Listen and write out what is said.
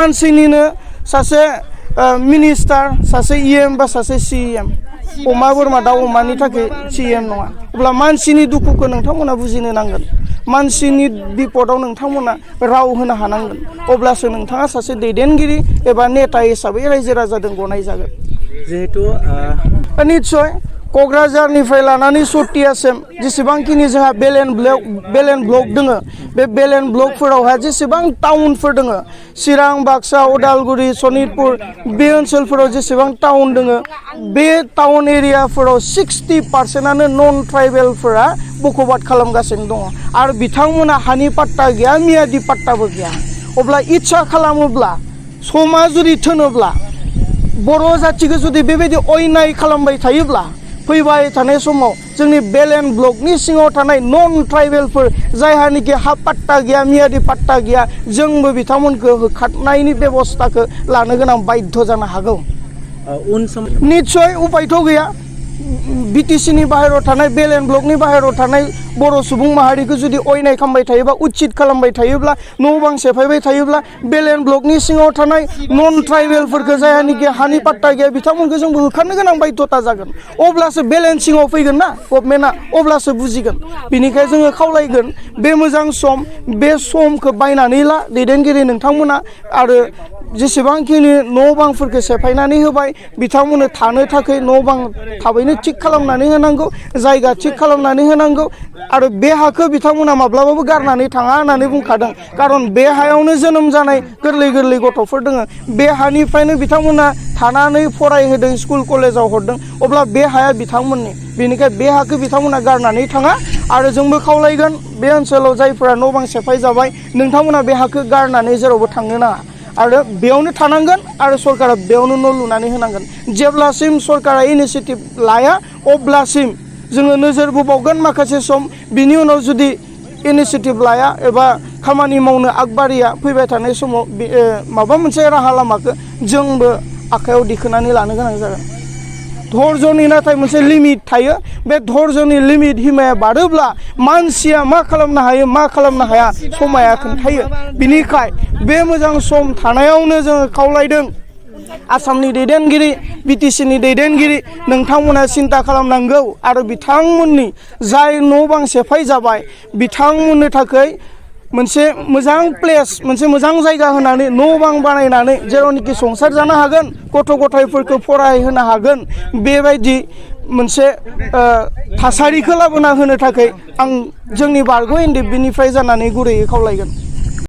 मानसिनिनो सासे मिनिस्टार सासे EM बा सासे CEM अमा बोरमा दाउ अमानि थाखाय CEM नङा अब्ला मानसिनि दुखुखौ नोंथांमोना बुजिनो नांगोन मानसिनि बिपदाव नोंथांमोना राव होनो हानांगोन अब्लासो नोंथाङा सासे दैदेनगिरि एबा नेता हिसाबै रायजो राजाजों गनाय जागोन जिहेतु निश्चय क'क्राझारनिफ्राय लानानै सतियासिम जेसेबांखिनि जोंहा बेलेन ब्लक दोङो बे बेलेन ब्लकफोरावहाय जेसेबां टाउनफोर दोङो चिरां बाक्सा उदालगुरि सनितपुर बे ओनसोलफोराव जेसेबां टाउन दोङो बे टाउन एरियाफोराव 60% नन ट्राइबेलफोरा बखबाद खालामगासिनो दङ आरो बिथांमोना हानि पाट्टा गैया मियादि पाट्टाबो गैया अब्ला इच्छा खालामोब्ला समा जुदि थोनोब्ला बर' जाथिखौ जुदि बेबायदि अयनाय खालामबाय थायोब्ला फैबाय थानाय समाव जोंनि बेलेन ब्लकनि सिङाव थानाय नन ट्राइबेलफोर जायहानिकि हा पाट्टा गैया मियादि पाट्टा गैया जोंबो बिथांमोनखौ होखारनायनि बेबस्थाखौ लानो गोनां बाध्य जानो हागौ उन सम निश्चय उपायथ' गैया BTCनि बाहेरायाव थानाय बेलेन ब्लकनि बाहेरायाव थानाय बर' सुबुं माहारिखौ जुदि अयनाय खालामबाय थायोबा उचित खालामबाय थायोब्ला न' बां सेफायबाय थायोब्ला बेलेन ब्लकनि सिङाव थानाय नन ट्राइबेलफोरखौ जायहानिकि हानि पाट्टा गैया बिथांमोनखौ जोंबो होखारनो गोनां बाध्यता जागोन अब्लासो बेलेन सिङाव फैगोन ना गभर्नमेन्टआ अब्लासो बुजिगोन बिनिखायनो जोङो खावलायगोन बे मोजां सम बे समखौ बायनानै ला दैदेनगिरि नोंथांमोना आरो जेसेबांखिनि न' बांफोरखौ सेफायनानै होबाय बिथांमोननो थानो थाखाय न' बां थाबैनो थिक खालामनानै होनांगौ जायगा थिक खालामनानै होनांगौ आरो बे हाखौ बिथांमोना माब्लाबाबो गारनानै थाङा होननानै बुंखादों खारन बे हायावनो जोनोम जानाय गोरलै गथ'फोर दङ बे हानिफ्रायनो बिथांमोना थानानै फरायहोदों स्कुल कलेजाव हरदों अब्ला बे हाया बिथांमोननि बेनिखायनो बे हाखौ बिथांमोना गारनानै थाङा आरो जोंबो खावलायगोन बे ओनसोलाव जायफोरा न' बां सेफाय जाबाय नोंथांमोना बे हाखौ गारनानै जेरावबो थांनो नाङा आरो बेयावनो थानांगोन आरो सरकारा बेयावनो न' लुनानै होनांगोन जेब्लासिम सरकारा इनिशिएटिभ लाया अब्लासिम जोङो नोजोर बोबावगोन माखासे सम बिनि उनाव जुदि इनिशिएटिभ लाया एबा खामानि मावनो आगबारिया फैबाय थानाय समाव माबा मोनसे राहा लामाखौ जोंबो आखायाव दिखोनानै लानो गोनां जागोन धर्जनि नाथाय मोनसे लिमिट थायो बे धर्जनि लिमिट हिमाया बारोब्ला मानसिया मा खालामनो हायो मा खालामनो हाया समाया खोन्थायो बिनिखाय बे मोजां सम थानायावनो जोङो खावलायदों आसामनि दैदेनगिरि BTCनि दैदेनगिरि नोंथांमोना सिन्था खालामनांगौ आरो बिथांमोननि जाय न' बां सेफाय जाबाय बिथांमोननो थाखाय मोनसे मोजां प्लेस मोनसे मोजां जायगा होनानै न' बां बानायनानै जेरावनोखि संसार जानो हागोन गथ' गथायफोरखौ फरायहोनो हागोन बेबायदि मोनसे थासारिखौ लाबोना होनो थाखाय आं जोंनि बारग' NDFBनिफ्राय जानानै गुरैयै खावलायगोन